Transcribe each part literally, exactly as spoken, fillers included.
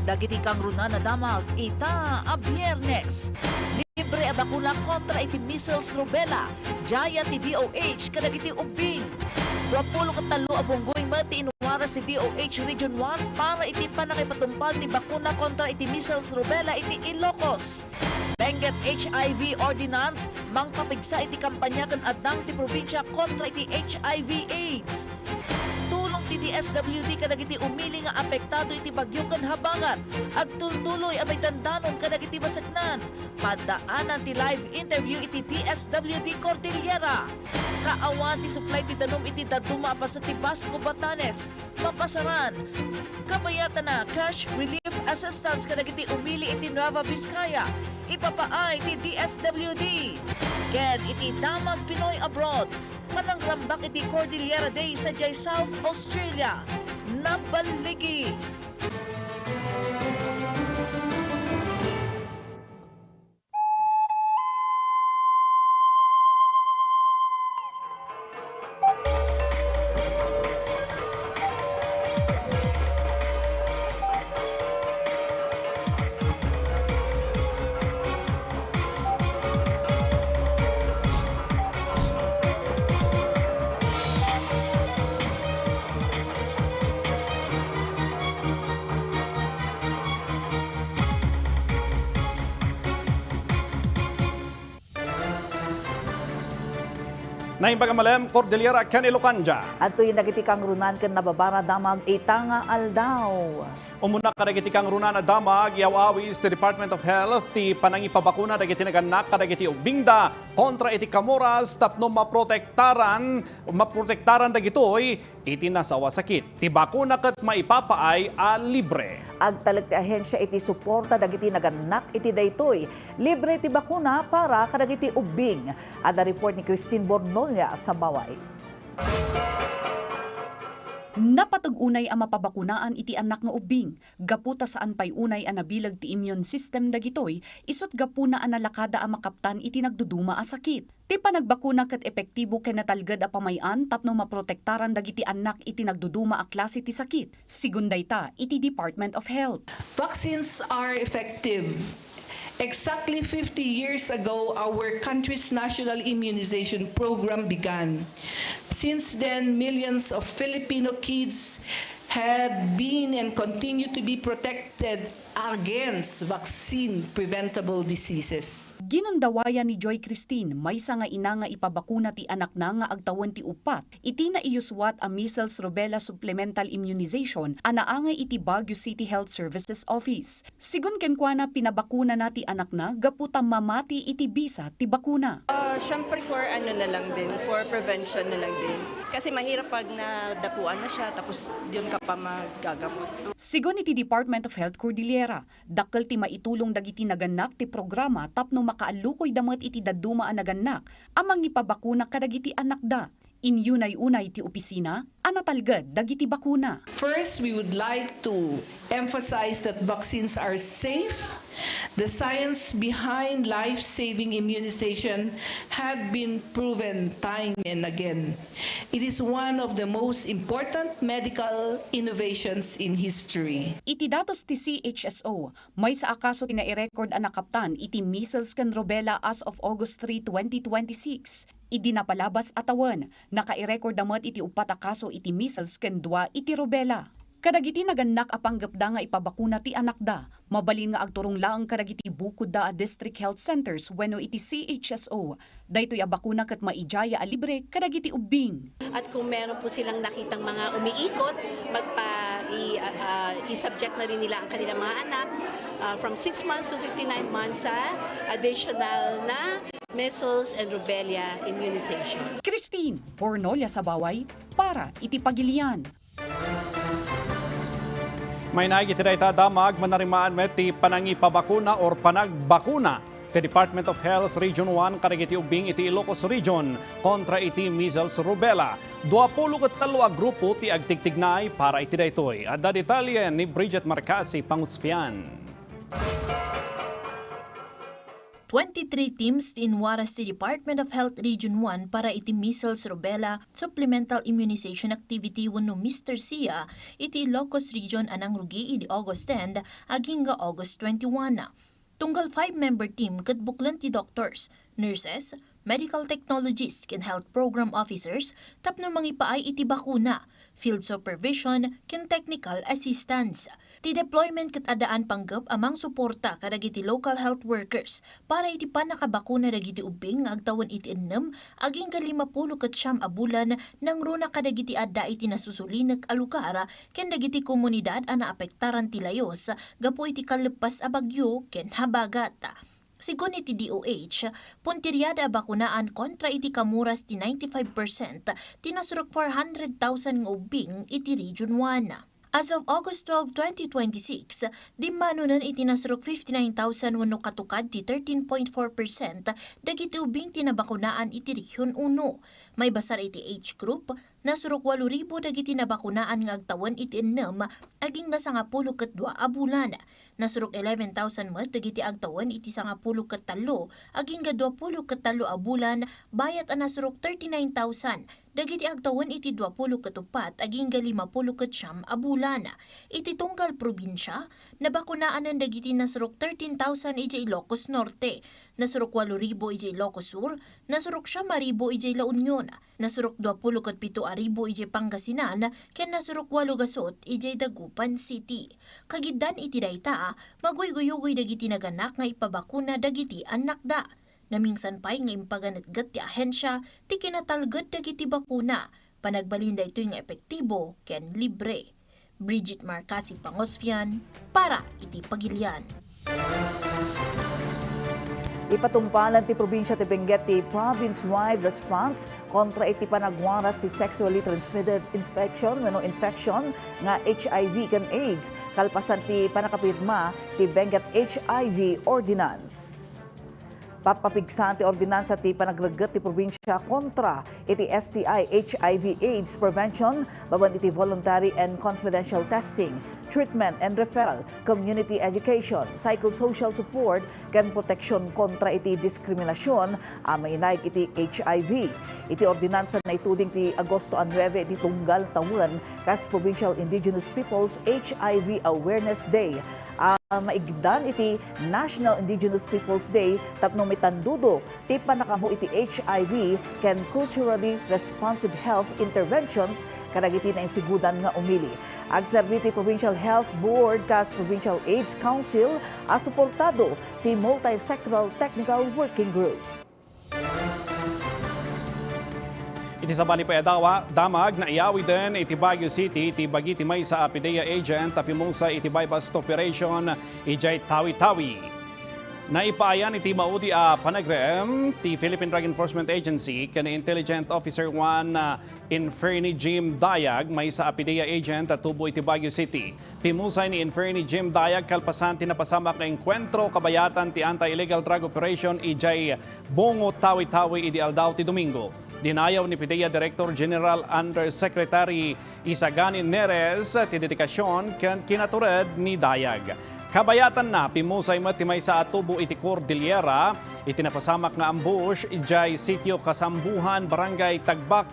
dagiti kangrunaan a damag ita a Biyernes. Libre a bakuna kontra iti measles, rubella, diaya ti D O H kadagiti ubbing. Duapulo ket tallo a bunggoy met ti inwaras ti D O H Region one para iti panangipatungpal ti bakuna kontra iti measles, rubella iti Ilocos. Benguet H I V Ordinance, mangpapigsa iti kampanya ken addan ti probinsia kontra iti H I V AIDS. Tulong ti D S W D kadagiti umili nga apektado iti bagyo ken habangat. Agtultuloy a maidandanon kadagiti baseknan. Paddaanan ti live interview iti D S W D Cordillera. Kaawan ti supply ti danum iti dadduma a paset ti Basco, Batanes. Mapasaran. Kabayatana, cash relief assistance kadagiti umili iti Nueva Vizcaya. Ipapaay ti D S W D. Ken iti Damag Pinoy Abroad, panangrambak iti Cordillera Day sadiay South Australia. Naballigi. Naimbag a malem, Cordillera ken Ilocandia. Adtoyen dagiti kangrunaan ken nababara damag ita nga aldaw. Umuna kadagiti kangrunaan a damag, iyaw-awis ti Department of Health ti panangipabakuna dagiti nagannak kadagiti ubbingda kontra iti kamoras tapno maprotektaran, maprotektaran dagitoy iti nasawa sakit. Ti bakuna ket maipapaay a libre. Agtalek ti ahensia iti suporta dagiti nagannak iti daytoy. Libre ti bakuna para kadagiti ubbing. Adda report ni Christine Bornolia Sabaway. Napateg unay a mapabakunaan iti annak nga ubbing, gapu ta saan pay unay a nabileg ti immune system dagitoy, isut' gapuna a nalakada a makaptan iti nagduduma a sakit. Ti panagbakuna ket epektibo ken natalged a pamay-an tapno maprotektaran dagiti annak iti nagduduma a klase ti sakit, sigun dayta iti Department of Health. Vaccines are effective. Exactly fifty years ago, our country's national immunization program began. Since then, millions of Filipino kids had been and continue to be protected against vaccine-preventable diseases. Ginundawayan ni Joy Christine, maysa nga ina nga ipabakuna ti anakna nga agtawen ti uppat iti naiyuswat a measles rubella supplemental immunization a naangay iti Baguio City Health Services Office. Sigun kenkuana, pinabakunana ti anakna gapu ta mamati iti bisa ti bakuna. Ah, syempre for ano na lang din, for prevention na lang din. Kasi mahirap pag nadapuan na siya, tapos diyon ka pa maggagamot. Sigun iti Department of Health Cordillera, dakkel ti maitulong dagiti nagannak ti programa tapno makaallukoyda met iti dadduma a nagannak a mangipabakuna kadagiti anakda. Inyunay-unay ti opisina a natalged dagiti bakuna. First, we would like to emphasize that vaccines are safe. The science behind life-saving immunization had been proven time and again. It is one of the most important medical innovations in history. Iti datos ti C H S O, maysa a kaso ti nairecord a nakaptan iti measles ken rubella as of August three, twenty twenty-six. Idi napalabas a tawen, nakairekorda met iti uppat a kaso iti measles ken dua iti rubella. Kadagiti nagannak a panggepda nga ipabakuna ti anakda, mabalin nga agturong laeng kadagiti bukodda a district health centers wenno iti C H S O. Daytoy a bakuna ket maidiaya a libre kadagiti ubbing. At kung meron po silang nakitang mga umiikot, magpa-, i-, ah, ah, i-subject na rin nila ang kanilang mga anak, ah, from six months to fifty-nine months sa additional na measles and rubella immunization. Christine Bornolia Sabaway para iti Pagilian. Mainaig iti dayta a damag, manarimaan met ti panangipabakuna or panagbakuna ti Department of Health Region one kadagiti ubbing iti Ilocos Region kontra iti measles rubella. Duapulo ket tallo a grupo ti agtigtignay para iti daytoy. Adda detalye ni Bridget Marcasi Pangusfian. Twenty-three teams ti inwaras ti Department of Health Region one para iti measles rubella supplemental immunization activity wenno Mister SIA iti Ilocos Region a nangrugi idi August ten agingga August twenty-one. Tunggal five-member team ket buklen ti doctors, nurses, medical technologists ken health program officers tapno mangipaay iti bakuna, field supervision, ken technical assistance. Ti deployment ket addaan panggep a mangsuporta kadagiti local health workers para iti pannakabakuna dagiti ubbing nga agtawen iti ennem agingga limapulo ket siam a bulan nangruna kadagiti adda iti nasusulinek a lugar ken dagiti komunidad a naapektaran ti layus gapu iti kalleppas a bagyo ken habagat. Segun iti D O H, puntirada a bakunaan kontra iti kamuras ti ninety-five percent ti nasurok four hundred thousand nga ubbing iti Region one. As of August twelve, twenty twenty-six, dimmanonen iti nasurok fifty-nine thousand wenno katukad ti thirteen point four percent dagiti ubbing ti nabakunaan iti Region uno. Maibasar iti age group, nasurok walo ribu dagiti nabakunaan nga agtawen iti ennem agingga sangapulo ket dua a bulan. Nasurok eleven thousand met dagiti agtawen iti sangapulo ket tallo agingga duapulo ket tallo a bulan, bayat a nasurok thirty-nine thousand dagiti agtawen iti duapulo ket uppat agingga limapulo ket siam a bulan. Iti tunggal probinsia, nabakunaanen dagiti nasurok thirteen thousand idiay Ilocos Norte, nasurok walo ribu idiay Ilocos Sur, nasurok siam a ribu idiay La Union, nasurok duapulo ket pito a ribu idiay Pangasinan, ken nasurok walo gasut idiay Dagupan City. Kagiddan iti dayta, maguyguyugoy dagiti naganak nga ipabakuna dagiti annakda. Namingsan pay nga impaganetget ti ahensia ti kinatalged dagiti bakuna. Panagbalin daytoy nga epektibo ken libre. Bridget Marcasi Pangosfian para iti Pagilian. Ipatumpalan ti probinsia ti Benguet ti province-wide response kontra iti panagwaras ti sexually transmitted infection wenno infection nga H I V ken AIDS kalpasan ti panakapirma ti Benguet H I V Ordinance. Papapigsa ti ordinansa ti panagregget ti probinsia kontra iti S T I H I V AIDS prevention babaen iti voluntary and confidential testing, treatment and referral, community education, psychosocial support, ken proteksyon kontra iti diskriminasion a mainaig iti H I V. Iti ordinansa naituding ti Agosto a nuebe iti tunggal tawen kas Provincial Indigenous Peoples H I V Awareness Day a maigdan iti National Indigenous Peoples Day tapno maitandudok ti pannakaammo iti H I V ken culturally responsive health interventions kadagiti nainsigudan nga umili. Agserbi ti Provincial Health Board kas Provincial AIDS Council a suportado ti Multi-Sectoral Technical Working Group. Iti sabali pay a dawa, damag, naiyawiden iti Baguio City ti bagi ti maysa a PDEA agent a pimusay iti buy-bust operation idiay Tawi-Tawi. Naipaayan iti maudi a panagrem ti Philippine Drug Enforcement Agency ken Intelligent Officer one, ah, Inferni Jim Dayag, maysa a PDEA agent a tubo iti Baguio City. Pimusay ni Inferni Jim Dayag kalpasan ti napasamak nga engkuentro kabayatan ti anti-illegal drug operation idiay Bungo, Tawi-Tawi idi aldaw ti Domingo. Dinayaw ni PDEA Director General Undersecretary Isagani Neres ti dedikasion ken kinatured ni Dayag. Kabayatanna, pimusay met ti maysa a tubo iti Cordillera iti napasamak nga ambush idiay Sitio Kasambuhan, Barangay Tagbak,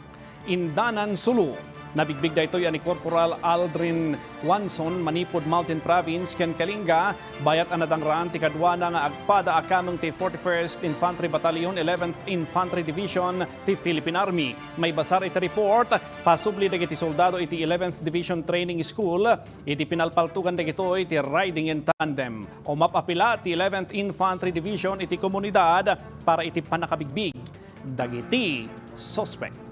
Indanan, Sulu. Nabigbig daytoy a ni Corporal Aldrin Wanson, manipud Mountain Province, ken Kalinga, bayat a nadangraan ti kaduana nga agpada a kameng ti forty-first Infantry Battalion, eleventh Infantry Division ti Philippine Army. Maibasar iti report, pasubli dagiti soldado iti eleventh Division Training School iti pinalpaltugan dagitoy ti riding in tandem. Umap-apila ti eleventh Infantry Division iti komunidad para iti pannakabigbig dagiti suspek.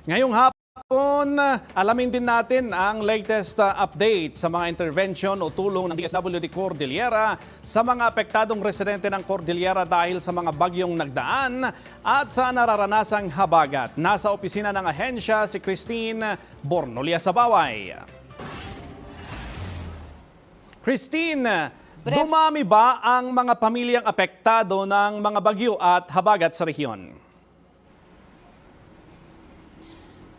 Ngayong hapon, alamin din natin ang latest, uh, update sa mga intervention o tulong ng D S W D Cordillera sa mga apektadong residente ng Cordillera dahil sa mga bagyong nagdaan at sa nararanasang habagat. Nasa opisina ng ahensya si Christine Bornolia Sabaway. Christine, Dumami ba ang mga pamilyang apektado ng mga bagyo at habagat sa rehiyon?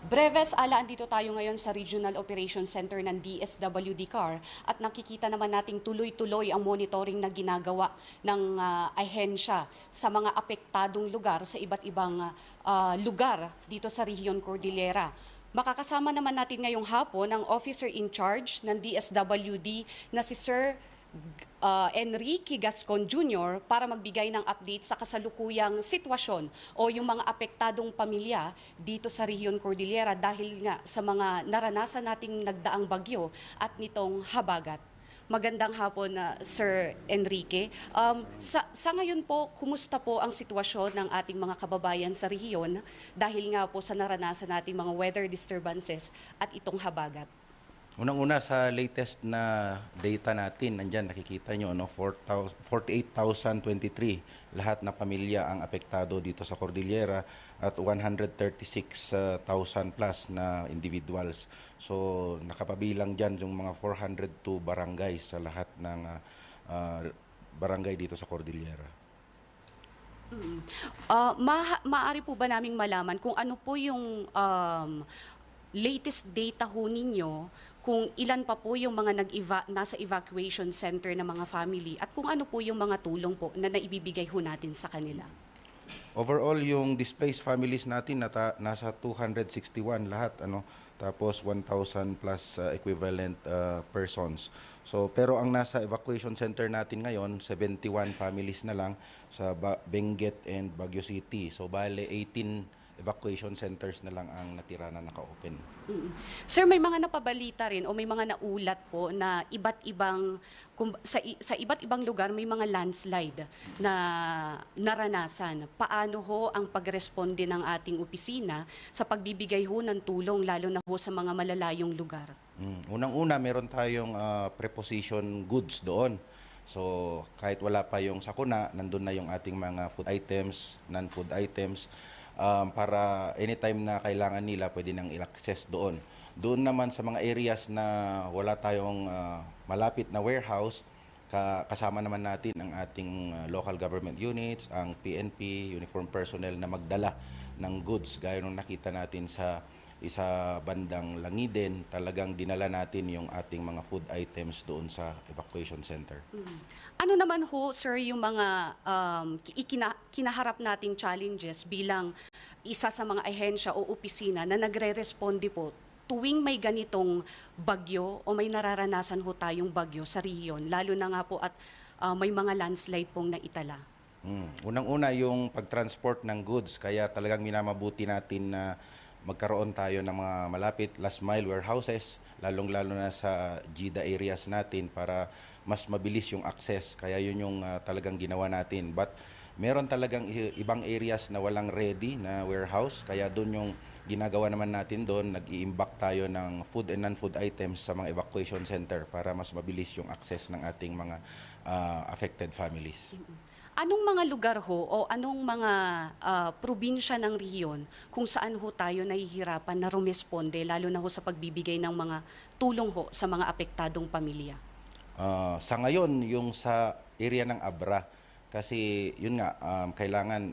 Breves, Ala, andito tayo ngayon sa Regional Operations Center ng D S W D CAR at nakikita naman nating tuloy-tuloy ang monitoring na ginagawa ng, ah, ahensya sa mga apektadong lugar sa iba't ibang, ah, lugar dito sa Rehiyon Cordillera. Makakasama naman natin ngayong hapon ang officer in charge ng D S W D na si Sir ah, Enrique Gascon Junior para magbigay ng update sa kasalukuyang sitwasyon o yung mga apektadong pamilya dito sa Rehiyon Cordillera dahil nga sa mga naranasan nating nagdaang bagyo at nitong habagat. Magandang hapon, ah, Sir Enrique. Um, sa, sa ngayon po, kumusta po ang sitwasyon ng ating mga kababayan sa rehiyon dahil nga po sa naranasan nating mga weather disturbances at itong habagat? Unang-una, sa latest na data natin, nandyan, nakikita nyo, no, four thousand, forty-eight thousand twenty-three lahat na pamilya ang apektado dito sa Cordillera at one hundred thirty-six thousand plus na individuals. So, nakapabilang dyan yung mga four hundred two barangays sa lahat ng, ah, ah, barangay dito sa Cordillera. Mm. Ah, maha-, maaari po ba naming malaman kung ano po yung, um, latest data ho ninyo, kung ilan pa po yung mga nag-eva-, nasa evacuation center na mga family at kung ano po yung mga tulong po na naibibigay ho natin sa kanila? Overall, yung displaced families natin nata-, nasa two hundred sixty-one lahat, ano, tapos one thousand plus, ah, equivalent, ah, persons. So, pero ang nasa evacuation center natin ngayon, seventy-one families na lang sa Ba-, Benguet and Baguio City. So, bale, eighteen evacuation centers na lang ang natira na naka-open. Mm. Sir, may mga napabalita rin o may mga naulat po na iba't ibang, kum-, sa i-, sa iba't ibang lugar may mga landslide na naranasan. Paano ho ang pagresponde ng ating opisina sa pagbibigay ho ng tulong, lalo na ho sa mga malalayong lugar? Mm, unang-una, meron tayong, ah, preposition goods doon. So, kahit wala pa yung sakuna, nandun na yung ating mga food items, non-food items, um, para anytime na kailangan nila, pwede nang i-access doon. Doon naman sa mga areas na wala tayong, ah, malapit na warehouse, ka-, kasama naman natin ang ating, ah, local government units, ang P N P, uniform personnel na magdala ng goods, gaya nung nakita natin sa isa bandang Langiden, talagang dinala natin yung ating mga food items doon sa evacuation center. Mm. Ano naman ho, sir, yung mga, um, ki-, ikina-, kinaharap nating challenges bilang isa sa mga ahensya o opisina na nagre-responde po tuwing may ganitong bagyo o may nararanasan ho tayong bagyo sa rehiyon, lalo na nga po at, ah, may mga landslide pong naitala? Hmm. Unang-una, yung pag-transport ng goods. Kaya talagang minamabuti natin na magkaroon tayo ng mga malapit, last mile warehouses, lalong-lalo na sa GIDA areas natin para mas mabilis yung access. Kaya yun yung, ah, talagang ginawa natin. But meron talagang i-, ibang areas na walang ready na warehouse. Kaya doon yung ginagawa naman natin doon, nag-iimbak tayo ng food and non-food items sa mga evacuation center para mas mabilis yung access ng ating mga, ah, affected families. Mm. Anong mga lugar ho o anong mga, ah, probinsya ng rehiyon kung saan ho tayo nahihirapan na rumesponde, lalo na ho sa pagbibigay ng mga tulong ho sa mga apektadong pamilya? Ah, sa ngayon, yung sa area ng Abra, kasi yun nga, um, kailangan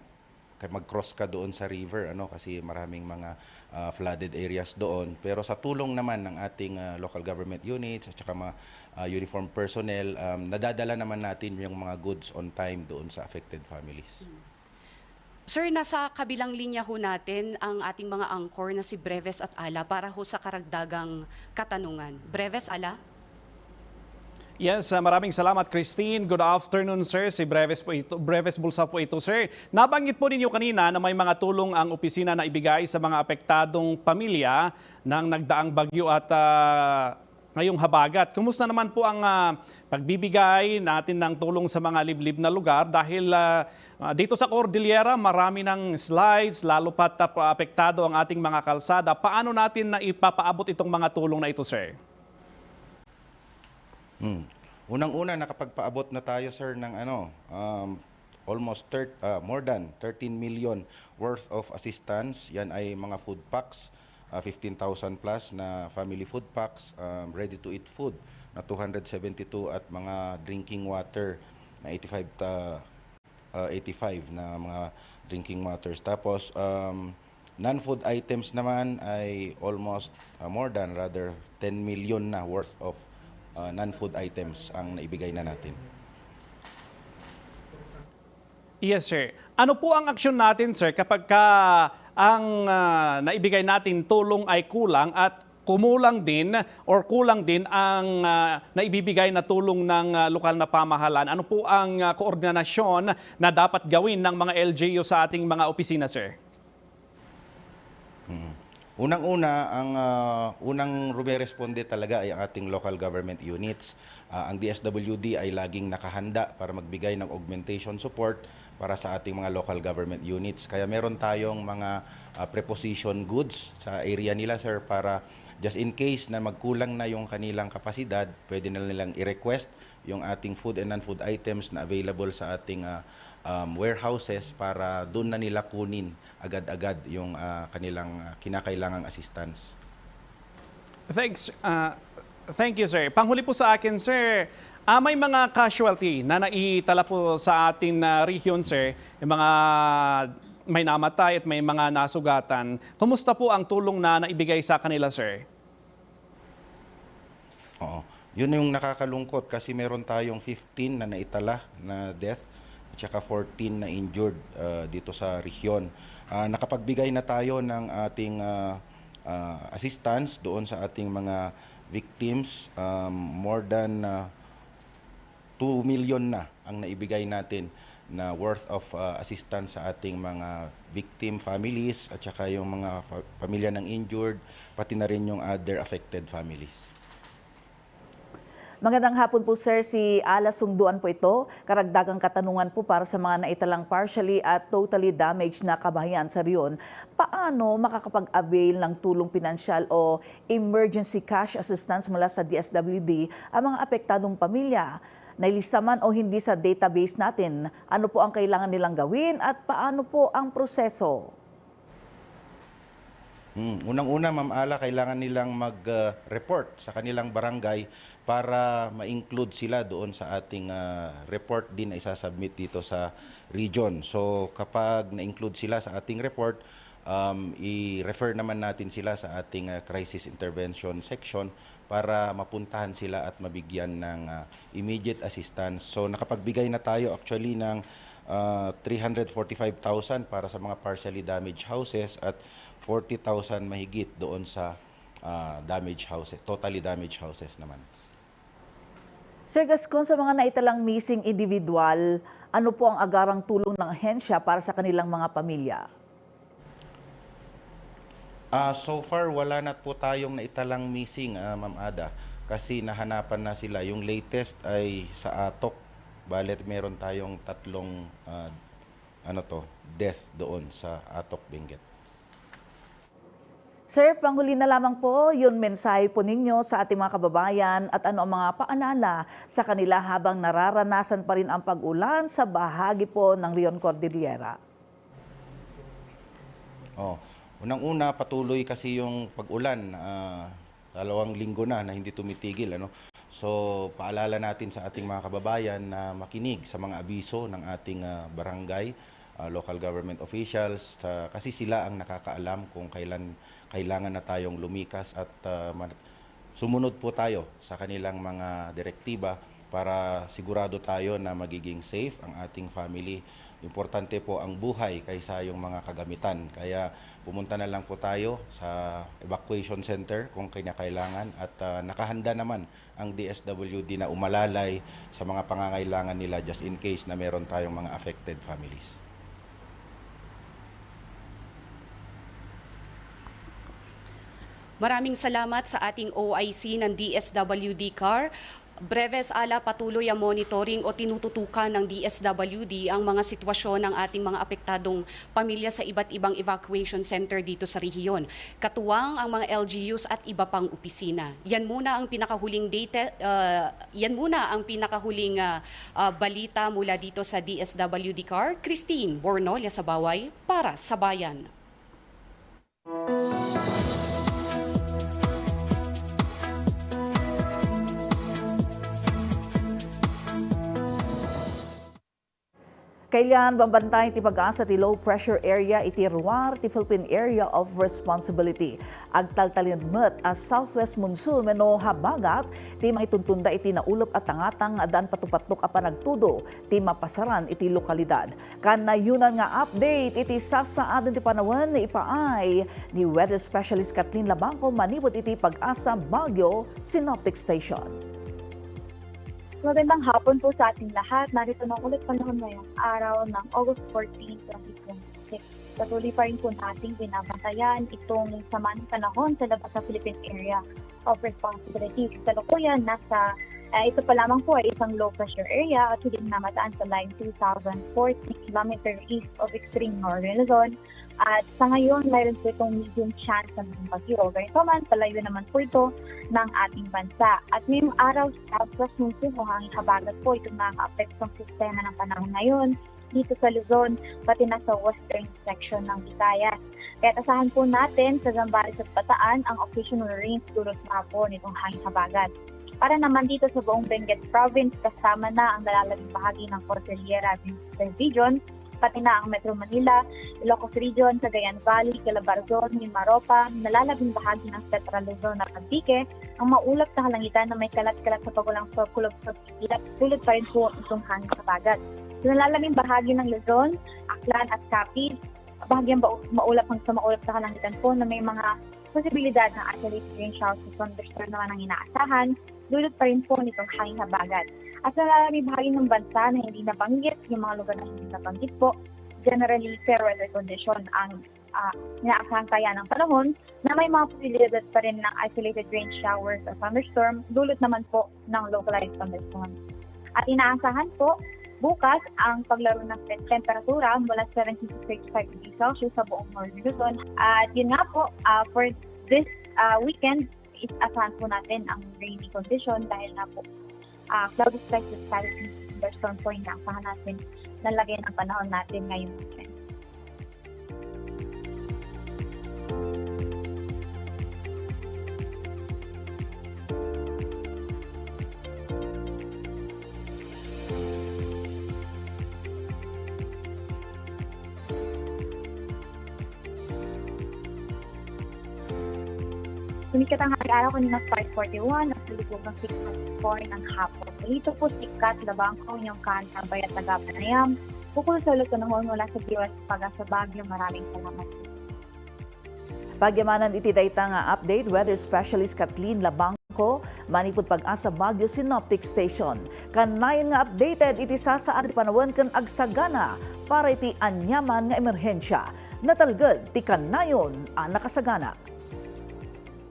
kay mag-cross ka doon sa river, ano, kasi maraming mga, ah, flooded areas doon. Pero sa tulong naman ng ating, ah, local government units at saka mga, ah, uniform personnel, um, nadadala naman natin yung mga goods on time doon sa affected families. Mm. Sir, nasa kabilang linya ho natin ang ating mga anchor na si Breves at Ala para ho sa karagdagang katanungan. Breves, Ala? Yes, ah, maraming salamat, Christine. Good afternoon, sir. Si Breves po ito, Breves Bulsa po ito, sir. Nabanggit po ninyo kanina na may mga tulong ang opisina na ibigay sa mga apektadong pamilya ng nagdaang bagyo at, ah, ngayong habagat. Kumusta naman po ang, ah, pagbibigay natin ng tulong sa mga liblib na lugar? Dahil, ah, ah, dito sa Cordillera, marami ng slides, lalo pat, ah, apektado ang ating mga kalsada. Paano natin na ipapaabot itong mga tulong na ito, sir? Hmm. Unang-una, nakapagpaabot na tayo, sir, ng ano, um, almost thir-, ah, more than thirteen million worth of assistance. Yan ay mga food packs. ah, fifteen thousand plus na family food packs, um, ready-to-eat food na two hundred seventy-two at mga drinking water na eighty-five ta-, ah, eighty-five na mga drinking waters. Tapos, um, non-food items naman ay almost, ah, more than, rather, ten million na worth of, ah, non-food items ang naibigay na natin. Yes, sir. Ano po ang aksyon natin, sir, kapag ka ang, ah, naibigay natin tulong ay kulang at kumulang din or kulang din ang, ah, naibibigay na tulong ng, ah, lokal na pamahalaan? Ano po ang, ah, koordinasyon na dapat gawin ng mga L G U sa ating mga opisina, sir? Mm. Unang-una, ang, ah, unang rumeresponde talaga ay ang ating local government units. Ah, ang D S W D ay laging nakahanda para magbigay ng augmentation support para sa ating mga local government units. Kaya meron tayong mga, ah, preposition goods sa area nila, sir, para just in case na magkulang na yung kanilang kapasidad, pwede na nilang i-request yung ating food and non-food items na available sa ating, ah, um, warehouses para doon na nila kunin agad-agad yung, ah, kanilang, ah, kinakailangang assistance. Thanks, ah, thank you, sir. Panghuli po sa akin, sir, ah, may mga casualty na naitala po sa ating, ah, rehiyon, sir. Yung mga may namatay at may mga nasugatan. Kumusta po ang tulong na naibigay sa kanila, sir? Oo. Yun yung nakakalungkot kasi meron tayong fifteen na naitala na death at saka fourteen na injured, ah, dito sa rehiyon. Ah, nakapagbigay na tayo ng ating, ah, ah, assistance doon sa ating mga victims. Um, more than, ah, two million na ang naibigay natin na worth of, ah, assistance sa ating mga victim families at saka yung mga fa-, pamilya ng injured, pati na rin yung other affected families. Magandang hapon po, sir. Si Ala Sungduan po ito. Karagdagang katanungan po para sa mga naitalang partially at totally damaged na kabahayan sa rehiyon. Paano makakapag-avail ng tulong pinansyal o emergency cash assistance mula sa D S W D ang mga apektadong pamilya? Nailista man o hindi sa database natin, ano po ang kailangan nilang gawin at paano po ang proseso? Hmm, unang-una, Ma'am Ala, kailangan nilang mag, ah, report sa kanilang barangay para ma-include sila doon sa ating, ah, report din na isasubmit dito sa region. So, kapag na-include sila sa ating report, um, i-refer naman natin sila sa ating, ah, crisis intervention section para mapuntahan sila at mabigyan ng, ah, immediate assistance. So, nakapagbigay na tayo actually ng, ah, three hundred forty-five thousand para sa mga partially damaged houses at forty thousand mahigit doon sa, ah, damaged houses, totally damaged houses naman. Sir Gascon, sa mga naitalang missing individual, ano po ang agarang tulong ng ahensya para sa kanilang mga pamilya? Ah, so far, wala na po tayong naitalang missing, ah, Ma'am Ada, kasi nahanapan na sila. Yung latest ay sa Atok. Balet meron tayong tatlong, ah, ano to, death doon sa Atok, Benguet. Sir, panghuli na lamang po, yung mensahe po ninyo sa ating mga kababayan at ano ang mga paalala sa kanila habang nararanasan pa rin ang pag-ulan sa bahagi po ng Leon Cordillera? Oh, unang-una, patuloy kasi yung pag-ulan, ah, dalawang linggo na na hindi tumitigil, ano. So, paalala natin sa ating mga kababayan na makinig sa mga abiso ng ating, ah, barangay, ah, local government officials, sa, kasi sila ang nakakaalam kung kailan kailangan na tayong lumikas at, ah, ma-, sumunod po tayo sa kanilang mga direktiba para sigurado tayo na magiging safe ang ating family. Importante po ang buhay kaysa yung mga kagamitan. Kaya pumunta na lang po tayo sa evacuation center kung kinakailangan at, ah, nakahanda naman ang D S W D na umalalay sa mga pangangailangan nila just in case na meron tayong mga affected families. Maraming salamat sa ating O I C ng D S W D car. Breves, Ala, patuloy ang monitoring o tinututukan ng D S W D ang mga sitwasyon ng ating mga apektadong pamilya sa iba't ibang evacuation center dito sa rehiyon, katuwang ang mga L G Us at iba pang opisina. Yan muna ang pinakahuling data, ah, yan muna ang pinakahuling, ah, ah, balita mula dito sa D S W D car. Christine Bornolia Sabaway para sa Bayan. Ilian, bambantay ti pag-asa ti low pressure area iti ruar ti Philippine Area of Responsibility. Agtaltalin met a southwest monsoon wenno habagat ti mangituntunda iti naulep a tangatang a daan patupattok a panagtudo ti mapasaran iti lokalidad. Kanayonan nga update iti sasaaden ti panawen, ipaay ni weather specialist Kathleen Labangco manipud iti Pag-asa Baguio Synoptic Station. Magandang hapon po sa ating lahat. Narito na ulit panahon ngayong araw ng August fourteen, twenty twenty-six. Patuloy pa rin po nating binabantayan itong samanang panahon sa labas ng Philippine Area of Responsibility. Kasalukuyan, nasa, ah, ito pa lamang po ay isang low pressure area at hindi na mataan sa line two thousand forty kilometer east of extreme northern Luzon. At sa ngayon, mayroon po itong medium chance ng bagyo. Gayunpaman, palayo naman po ito ng ating bansa. At ngayong araw, southwest monsoon o hangin habagat po itong nakakaapekto sa sistema ng panahon ngayon dito sa Luzon, pati na sa western section ng Visayas. Kaya asahan po natin sa Zambales at Bataan ang occasional rains dulot mahapon itong hangin habagat. Para naman dito sa buong Benguet Province, kasama na ang nalalabing bahagi ng Cordillera Region, pati na ang Metro Manila, Ilocos Region, Cagayan Valley, Calabarzon, Mimaropa, nalalabing bahagi ng Central Luzon at Antique, ang maulap na kalangitan na may kalat-kalat sa pagulang sa kulog sa kilap, tulad pa rin po itong hangin habagat. Sa nalalabing bahagi ng Luzon, Aklan at Capiz, bahagyang bau-, maulap hanggang sa maulap na kalangitan po na may mga posibilidad ng isolated rain showers o thunderstorm naman ang inaasahan, dulot pa rin po nitong hangin habagat. At sa nalalabing bahagi ng bansa na hindi nabanggit, yung mga lugar na hindi nabanggit po, generally fair weather condition ang, ah, inaasahan kaya ng panahon na may mga posibilidad pa rin ng isolated rain showers o thunderstorm, dulot naman po ng localized thunderstorm. At inaasahan po, bukas ang paglaro ng te-, temperatura mula seventeen to thirty-five degrees Celsius sa buong Northern Luzon. At yun nga po, ah, for this, ah, weekend, is asahan po natin ang rainy condition dahil nga po, ah, cloudy skies with scattered thunderstorm po yung inaasahan natin na lagyan ng panahon natin ngayong weekend. Sumikat ang hari araw kanina five forty-one, nagsalubog ng six forty-four ng hapon. Ito po si Kat Labangco, inyong kanta, Bayat Taga Panayam. Bukol sa ulo ko noon mula sa D O S Pag-asa Baguio. Maraming salamat. Pagyamanan iti dayta nga update, weather specialist Kathleen Labangco, manipud Pag-asa Baguio Synoptic Station. Kanayon nga updated iti sasaad ti panawen ken agsagana para iti aniaman nga emerhensia. Natalged ti kanayon a nakasagana.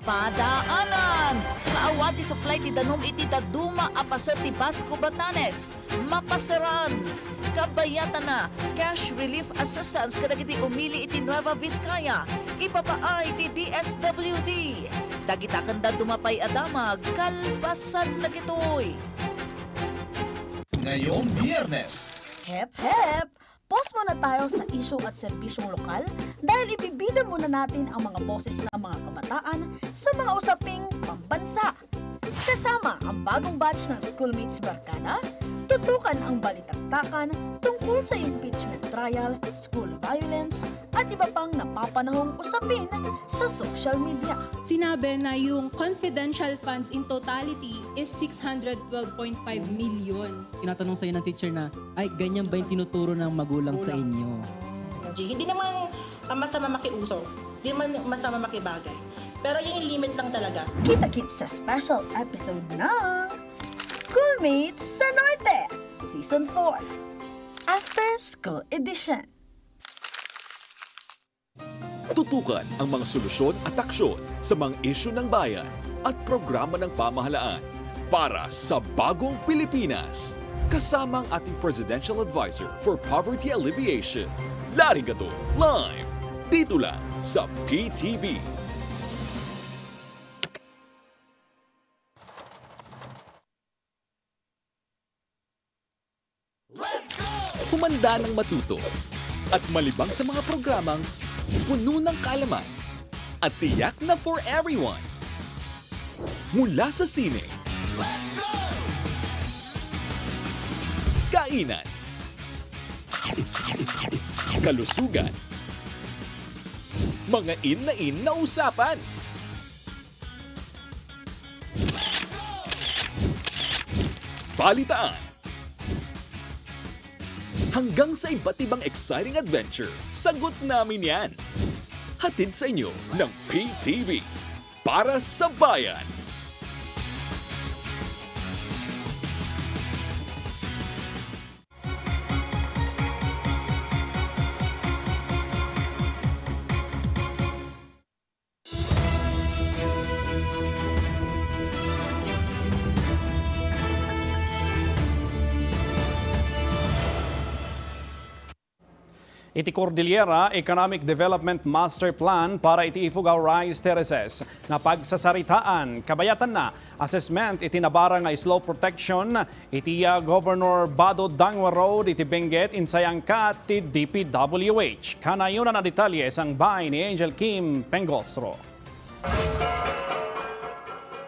Padaanan! Kaawa ti supply ti danum iti dadduma a paset ti Basco, Batanes. Mapaseran! Kabayatana, cash relief assistance kadagiti umili iti Nueva Vizcaya, ipapaay ti D S W D. Dagita ken dadduma pay a damag, kalpasan dagitoy. Ngayong Biyernes. Hep, hep! Pause muna tayo sa isyu at serbisyong lokal dahil ibibida muna natin ang mga boses ng mga kabataan sa mga usaping pambansa. Kasama ang bagong batch ng Schoolmates Barkada, tutukan ang balitaktakan tungkol sa impeachment trial, school violence, at iba pang napapanahong usapin sa social media. Sinabi na yung confidential funds in totality is six hundred twelve point five million. Tinatanong sa'yo ng teacher na, "Ay, ganyan ba yung tinuturo ng magulang sa inyo?" Hindi naman, ah, masama makiuso. Hindi naman masama makibagay. Pero yung limit lang talaga. Kita-kits sa special episode ng Schoolmates sa Norte, Season four, After School Edition. Tutukan ang mga solusyon at aksyon sa mga isyu ng bayan at programa ng pamahalaan para sa bagong Pilipinas. Kasama ang ating Presidential Advisor for Poverty Alleviation, Larry Gadon, live dito lang sa P T V. Humanda ng matuto at malibang sa mga programang puno ng kaalaman at tiyak na for everyone. Mula sa sine, kainan, Kalusugan. Mga in na in na usapan. Balitaan. Hanggang sa iba't ibang exciting adventure, sagot namin yan. Hatid sa inyo ng P T V. Para sa Bayan. Iti Cordillera Economic Development Master Plan para iti Ifugao Rice Terraces nga pagsasaritaan, kabayatanna, assessment iti nabara nga slope protection iti, ah, Governor Bato Dangua Road iti Benguet, insayangkat ti D P W H. Kanayon a detalye, sangbay ni Angel Kim Pengosro.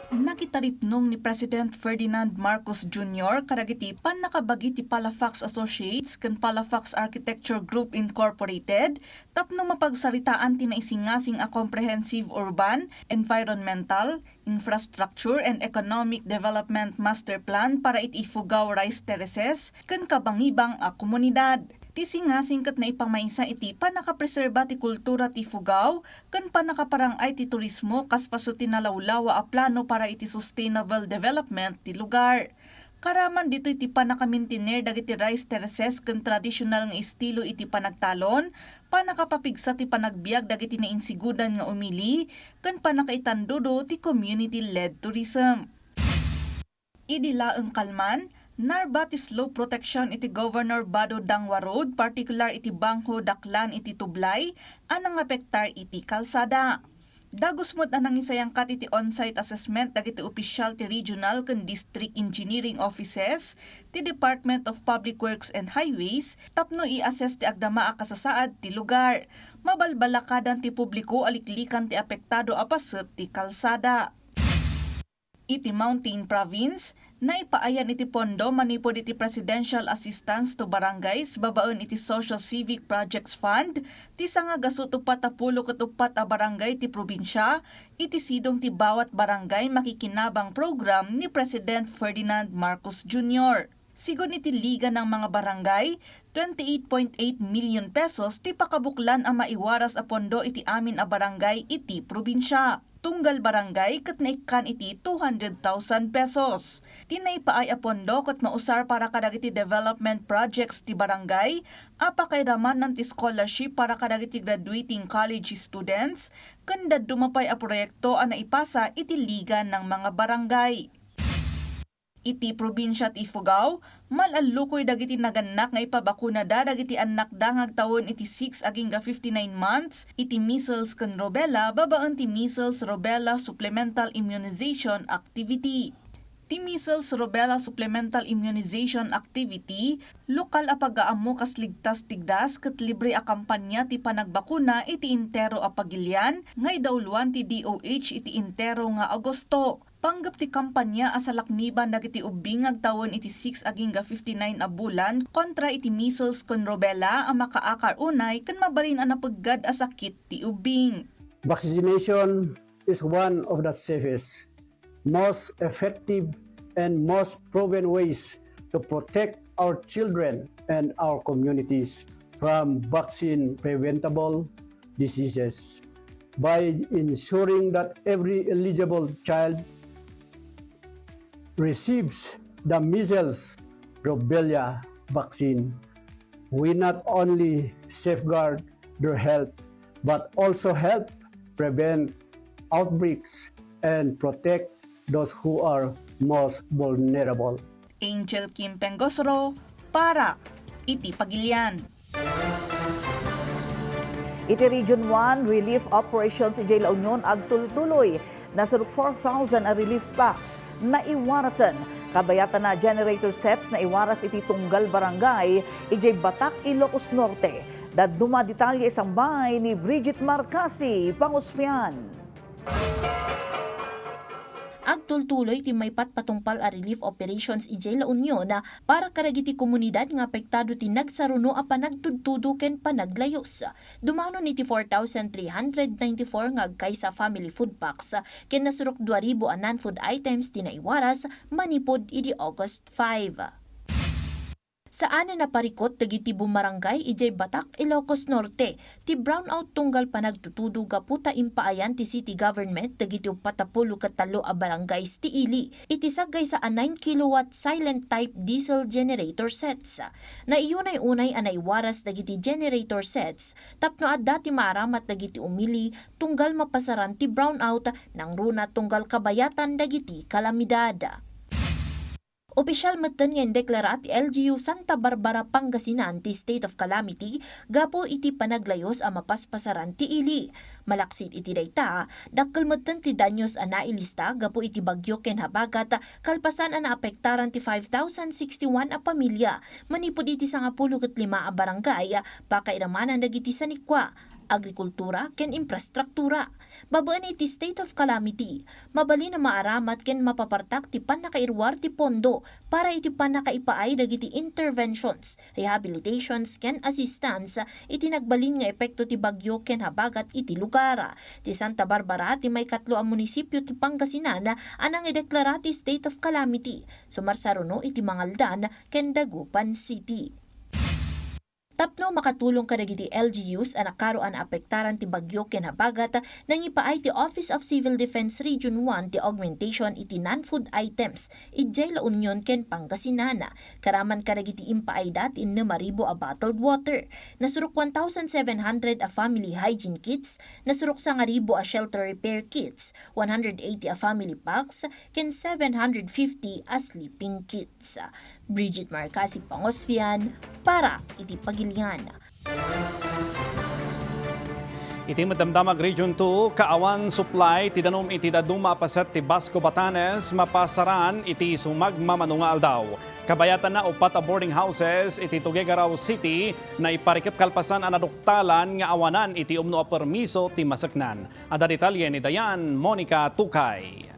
Nakitaripnong ni President Ferdinand Marcos Junior kadagiti pannakabagi ti Palafox Associates ken Palafox Architecture Group Incorporated tapno mapagsaritaan ti naisingasing a Comprehensive Urban, Environmental, Infrastructure and Economic Development Master Plan para iti Ifugao Rice Terraces ken kabangibang a komunidad. Ti singasing ket naipamaysa iti pannakapreserba ti kultura ti Ifugao ken pannakaparang-ay ti turismo kas paso ti nalawlawa a plano para iti sustainable development ti lugar. Karaman ditoy ti pannakamintener dagiti rice terraces ken tradisyonal nga estilo iti panagtalon, pannakapapigsa ti panagbiag dagiti nainsigudan nga umili, ken pannakaitandudo ti community-led tourism. Idi laeng kalman, narba ti slope protection iti Governor Bato Dangua Road, partikular iti bangko daklan iti tublay a nangapektar iti kalsada. Dagus met a nangisayangkat iti on-site assessment dagiti opisyal ti regional ken district engineering offices ti Department of Public Works and Highways tapno i-assess ti agdama a kasasaad ti lugar. Mabalbalakadan ti publiko a liklikan ti apektado a paset ti kalsada. Iti Mountain Province, naipaayan iti pondo manipud iti Presidential Assistance to Barangays babaen iti Social Civic Projects Fund ti sangagasu't uppat a pulo ket uppat a barangay ti probinsia iti sidong ti Bawat Barangay Makikinabang Program ni President Ferdinand Marcos Junior. Sigun iti Liga ng mga Barangay, twenty-eight point eight million pesos ti pakabuklan a maiwaras a pondo iti amin a barangay iti probinsia. Tunggal barangay ket naikkan iti two hundred thousand pesos. Ti naipaay a pondo ket mausar para kadagiti development projects ti barangay a pakairamanna ti scholarship para kadagiti graduating college students ken dadduma pay a proyekto a naipasa iti Liga ng mga Barangay. Iti probinsia ti Ifugao, mal-allukoy dagiti nagannak nga ipabakunada dagiti annakda nga agtawen iti six agingga fifty-nine months iti measles ken rubella babaen ti measles rubella supplemental immunization activity. Ti measles rubella supplemental immunization activity, lokal a pagaammo kas ligtas ti gdas ket libre a kampanya ti panagbakuna iti entero a pagilian nga idauloan ti D O H iti entero nga Agosto. Panggep ti kampanya a salakniban dagiti ubbing nga agtawen iti six agingga fifty-nine a bulan kontra iti measles ken rubella a makaakar unay ken mabalin a napeggad a sakit ti ubbing. Vaccination is one of the safest, most effective, and most proven ways to protect our children and our communities from vaccine-preventable diseases by ensuring that every eligible child receives the measles rubella vaccine. We not only safeguard their health, but also help prevent outbreaks and protect those who are most vulnerable. Angel Kim Pengosro para iti Pagilian. Iti Region one, relief operations idiay La Union agtultuloy. Nasurok four thousand a relief packs naiwarasen. Kabayatan a generator sets naiwaras iti tunggal barangay idiay Batac, Ilocos Norte. Dadduma a detalye isangbay ni Bridget Marcasi, Pangusfian. Ag- tultuloy ti maipatpatungpal a relief operations idiay La Union para kadagiti komunidad nga apektado ti nagsaruno a panagtudtudo ken panaglayus. Dumanon iti four thousand three hundred ninety-four nga agkaysa a family food packs ken nasurok dua ribu a non-food items ti naiwaras manipud idi August five. Saanen a parikut dagiti bumarangay idiay Batac, Ilocos Norte, ti brownout tunggal panagtutudo gapu ta impaayan ti city government dagiti uppat a pulo ket tallo a barangays ti ili iti sagaysa a nine kilowatt silent type diesel generator sets. Naiyunay-unay a naiwaras dagiti generator sets tapno adda ti maaramat dagiti umili tunggal mapasaran ti brownout nangruna tunggal kabayatan dagiti kalamidad. Opisyal metten nga indeklara ti L G U Santa Barbara, Pangasinan ti state of calamity gapu iti panaglayus a mapaspasaran ti ili. Malaksid iti dayta, dakkel metten ti danyos a nailista gapu iti bagyo ken habagat kalpasan a naapektaran ti five thousand sixty-one a pamilya manipud iti sangapulo ket lima a barangay, pakairamanan dagiti sanikua, agrikultura ken infrastruktura. Babaen iti state of calamity, mabalin a maaramat ken mapapartak ti pannakairuar ti pondo para iti pannakaipaay dagiti interventions, rehabilitations ken assistance iti nagbalin nga epekto ti bagyo ken habagat iti lugar. Ti Santa Barbara ti maikatlo a munisipio ti Pangasinan a nangideklara ti state of calamity, sumarsaruno iti Mangaldan ken Dagupan City. Tapno makatulong kadagiti L G Us a nakaro a naapektaran ti bagyo ken habagat, nangipaay ti Office of Civil Defense Region one ti augmentation iti non-food items idiay La Union ken Pangasinan. Karaman kadagiti impaayda ti innem a ribu a bottled water, nasurok one thousand seven hundred a family hygiene kits, nasurok sangaribu a shelter repair kits, one hundred eighty a family packs, ken seven hundred fifty a sleeping kits. Bridget Marcasi Pangosfian para iti Pagilian. Iti met damdamag Region two, kaawan supply ti danum iti dadduma a paset ti Basco, Batanes, mapasaran iti sumagmamano nga aldaw. Kabayatanna, uppat a boarding houses iti Tuguegarao City naiparikep kalpasan a naduktalan nga awanan iti umno a permiso ti maseknan. Adda detalye ni Dayan Monica Tukay.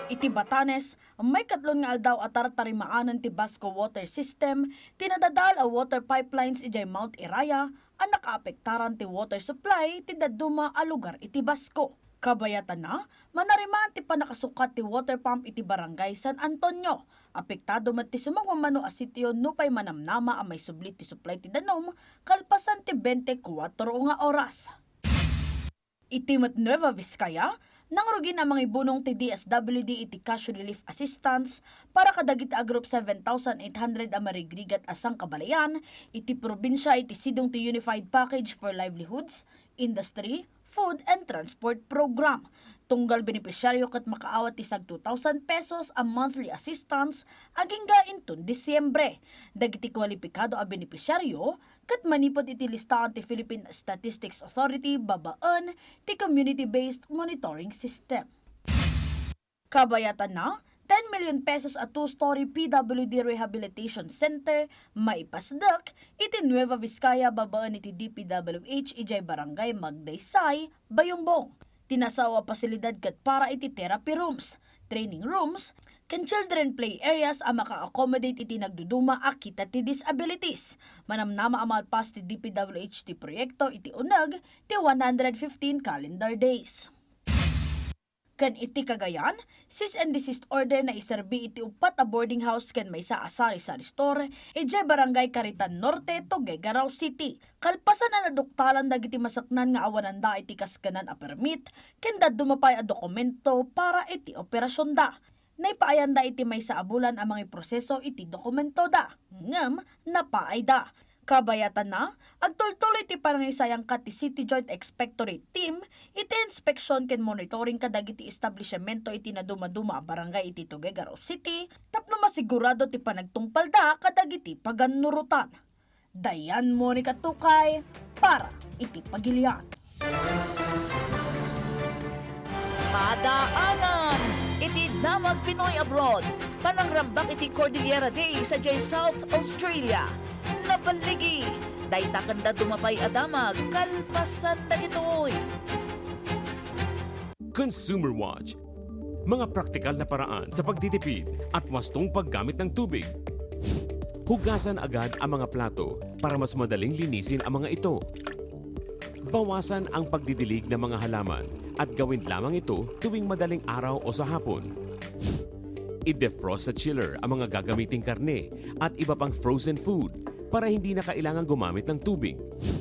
Iti Batanes, maikatlon nga aldaw a tartarimaanen ti Basco Water System ti nadadael a water pipelines idiay Mount Iraya a nakaapektaran ti water supply ti dadduma a lugar iti Basco. Kabayatanna, manarimaan ti pannakasukat ti water pump iti Barangay San Antonio. Apektado met ti sumagmamano a sitio nupay manamnama a maisubli ti supply ti danum kalpasan ti bente kuatro nga oras. Iti met Nueva Vizcaya, nangrugin a mangibunong ti D S W D iti cash relief assistance para kadagiti agrup seven thousand eight hundred a marigrigat a sangkabalayan iti probinsia iti sidong ti Unified Package for Livelihoods, Industry, Food and Transport Program. Tunggal benepisyaryo ket makaawat ti sag two thousand pesos a monthly assistance agingga inton Disyembre. Dagiti kualipikado a benepisyaryo ket manipud iti listahan ti Philippine Statistics Authority babaen ti community-based monitoring system. Kabayatanna, ten million pesos a two-story P W D Rehabilitation Center maipasdek iti Nueva Vizcaya babaen iti D P W H idiay Barangay Magdaysay, Bayumbong. Ti nasao a pasilidad ket para iti therapy rooms, training rooms, ken children play areas a maka-accommodate iti nagduduma a kita ti disabilities. Manamnama a malpas ti D P W H ti proyekto iti uneg ti one hundred fifteen calendar days. Ken iti Cagayan, cease and desist order naiserbi iti uppat a boarding house ken maysa a sari-sari store idiay Barangay Caritan Norte, Tuguegarao City. Kalpasan a naduktalan dagiti maseknan nga awananda iti kaskenan a permit ken dadduma pay a dokumento para iti operasionda. Naipaayanda iti maysa a bulan a mangiproseso iti dokumentoda, ngem napaayda. Kabayatanna, agtultuloy ti panangisayangka ti City Joint Inspectorate Team iti inspeksion ken monitoring kadagiti establisiamento iti nadumaduma a barangay iti Tuguegarao City tapno masigurado ti panagtungpalda kadagiti pagannurotan. Dayan Monica Tukay para iti Pagilian. Padaanan iti Damag Pinoy Abroad, panangrambak iti Cordillera Day sadiay South Australia. Naballigi, dayta ken dadduma pay a damag kalpasan dagitoy. Consumer Watch. Mga praktikal na paraan sa pagtitipid at wastong paggamit ng tubig. Hugasan agad ang mga plato para mas madaling linisin ang mga ito. Bawasan ang pagdidilig ng mga halaman at gawin lamang ito tuwing madaling araw o sa hapon. I-defrost sa chiller ang mga gagamiting karne at iba pang frozen food para hindi na kailangang gumamit ng tubig.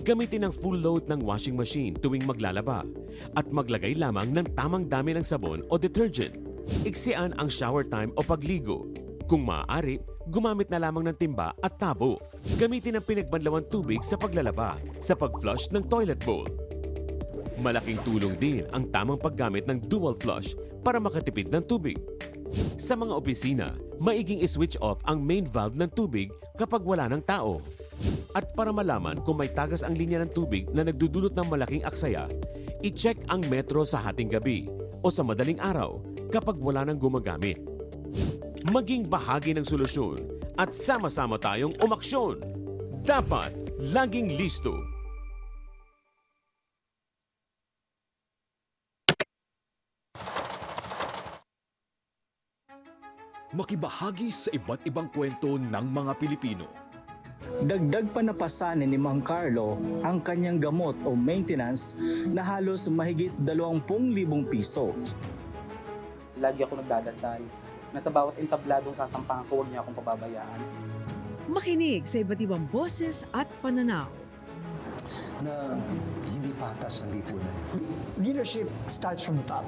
Gamitin ang full load ng washing machine tuwing maglalaba at maglagay lamang ng tamang dami ng sabon o detergent. Iksian ang shower time o pagligo. Kung maaari, gumamit na lamang ng timba at tabo. Gamitin ang pinagbanlawan tubig sa paglalaba, sa pag-flush ng toilet bowl. Malaking tulong din ang tamang paggamit ng dual flush para makatipid ng tubig. Sa mga opisina, maiging i-switch off ang main valve ng tubig kapag wala ng tao. At para malaman kung may tagas ang linya ng tubig na nagdudulot ng malaking aksaya, i-check ang metro sa hating gabi o sa madaling araw kapag wala nang gumagamit. Maging bahagi ng solusyon at sama-sama tayong umaksyon. Dapat laging listo. Makibahagi sa iba't ibang kwento ng mga Pilipino. Dagdag pa na pasanin ni Mang Carlo ang kanyang gamot o maintenance na halos mahigit dalawampu libong piso. Lagi ako nagdadasal na sa bawat entabladong sasampahan ko, huwag niya akong pababayaan. Makinig sa iba't ibang boses at pananaw. Na hindi patas ang lipunan. Leadership starts from the top.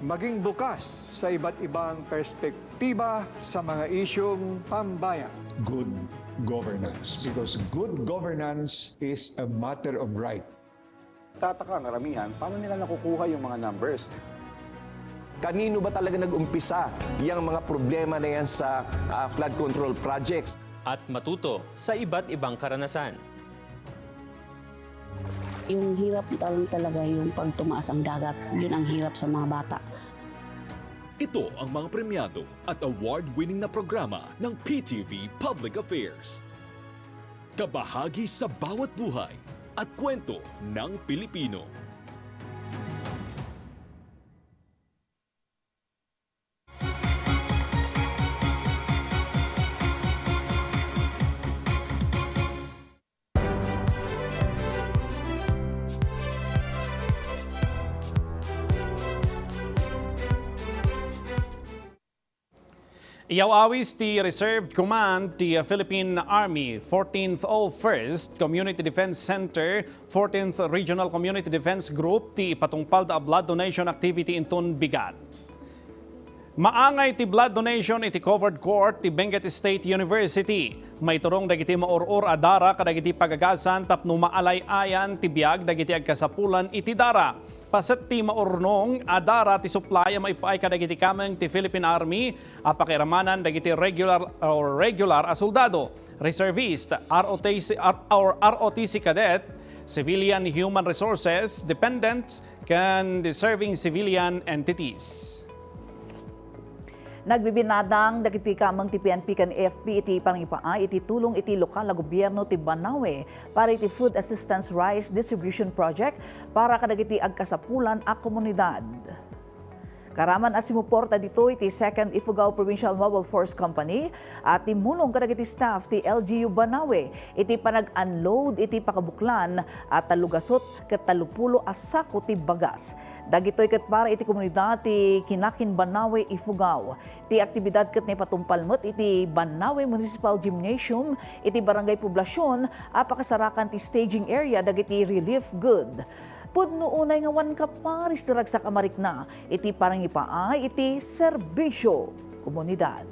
Maging bukas sa iba't ibang perspektiba sa mga isyung pambayan. Good governance, because good governance is a matter of right. Tataka ang karamihan, paano nila nakukuha yung mga numbers? Kanino ba talaga nag-umpisa yang mga problema na yan sa, ah, flood control projects? At matuto sa iba't ibang karanasan. Yung hirap lang talaga yung pag tumaas ang dagat, yun ang hirap sa mga bata. Ito ang mga premiado at award-winning na programa ng P T V Public Affairs. Kabahagi sa bawat buhay at kwento ng Pilipino. Iyaw-awis ti Reserve Command ti Philippine Army, fourteenth O First Community Defense Center, fourteenth Regional Community Defense Group ti ipatungpalda a blood donation activity inton bigat. Maangay ti blood donation iti covered court ti Benguet State University. Maiturong dagiti maur-or a dara kadagiti pagagasan tapno maalay-ayan ti biag dagiti agkasapulan iti dara. Paset ti maurnong a dara ti supply a maipaay kadagiti kameng ti Philippine Army a pakiramanan dagiti regular or regular a soldado, reservist, R O T C, R-, or R O T C cadet, civilian human resources dependents, ken deserving civilian entities. Nagbibinadang dagiti kameng ti P N P ken A F P iti pangipaay iti tulong iti lokal a gobierno ti Banawe para iti Food Assistance Rice Distribution Project para kadagiti agkasapulan a komunidad. Karaman a sumuporta ditoy ti Second Ifugao Provincial Mobile Force Company a timmulong kadagiti staff ti L G U Banawe iti panag-unload iti pakabuklan a tallo gasut ket tallopulo a sako ti bagas. Dagitoy ket para iti komunidad ti Kinakin Banawe, Ifugao. Ti aktibidad ket naipatungpal met iti Banawe Municipal Gymnasium iti Barangay Poblacion a pakasarakan ti staging area dagiti relief good. Pudno unay nga awan kaparis ti ragsak a marikna iti panangipaay iti serbisio komunidad.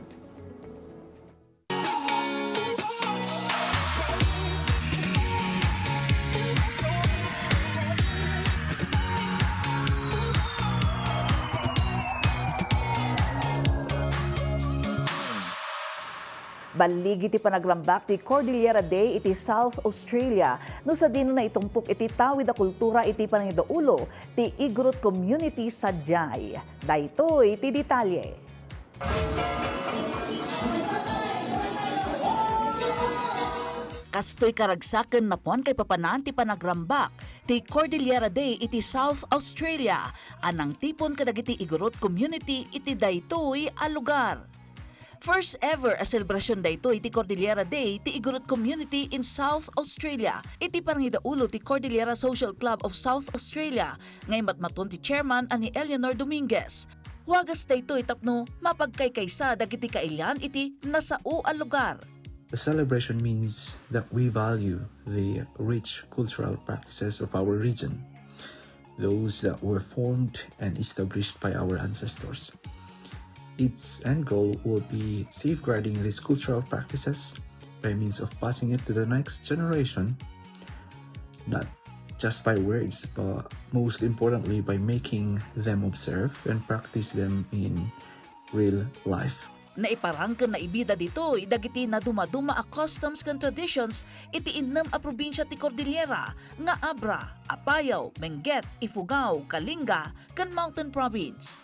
Balligi ti panagrambak ti Cordillera Day iti South Australia, no sadino naitumpok iti tawid a kultura iti panangidaulo ti Igorot community sadiay. Daytoy ti detalye. Kastoy karagsaken napuan kaipapanan ti panagrambak ti Cordillera Day iti South Australia a nangtipon kadagiti Igorot community iti daytoy a lugar. First ever a selebrasyon daytoy ti Cordillera Day ti Igorot community in South Australia iti parangidaulo ti Cordillera Social Club of South Australia nga imatmaton ti chairman a ni Eleanor Dominguez. Wagas daytoy tapno mapagkaykaysa dagiti kailian iti nasao a lugar. The celebration means that we value the rich cultural practices of our region, those that were formed and established by our ancestors. Its end goal will be safeguarding these cultural practices by means of passing it to the next generation, not just by words, but most importantly, by making them observe and practice them in real life. Naiparang ken naibida ditoy dagiti nadumaduma a customs ken traditions iti innem a probinsia ti Cordillera nga Abra, Apayao, Benguet, Ifugao, Kalinga, ken Mountain Province.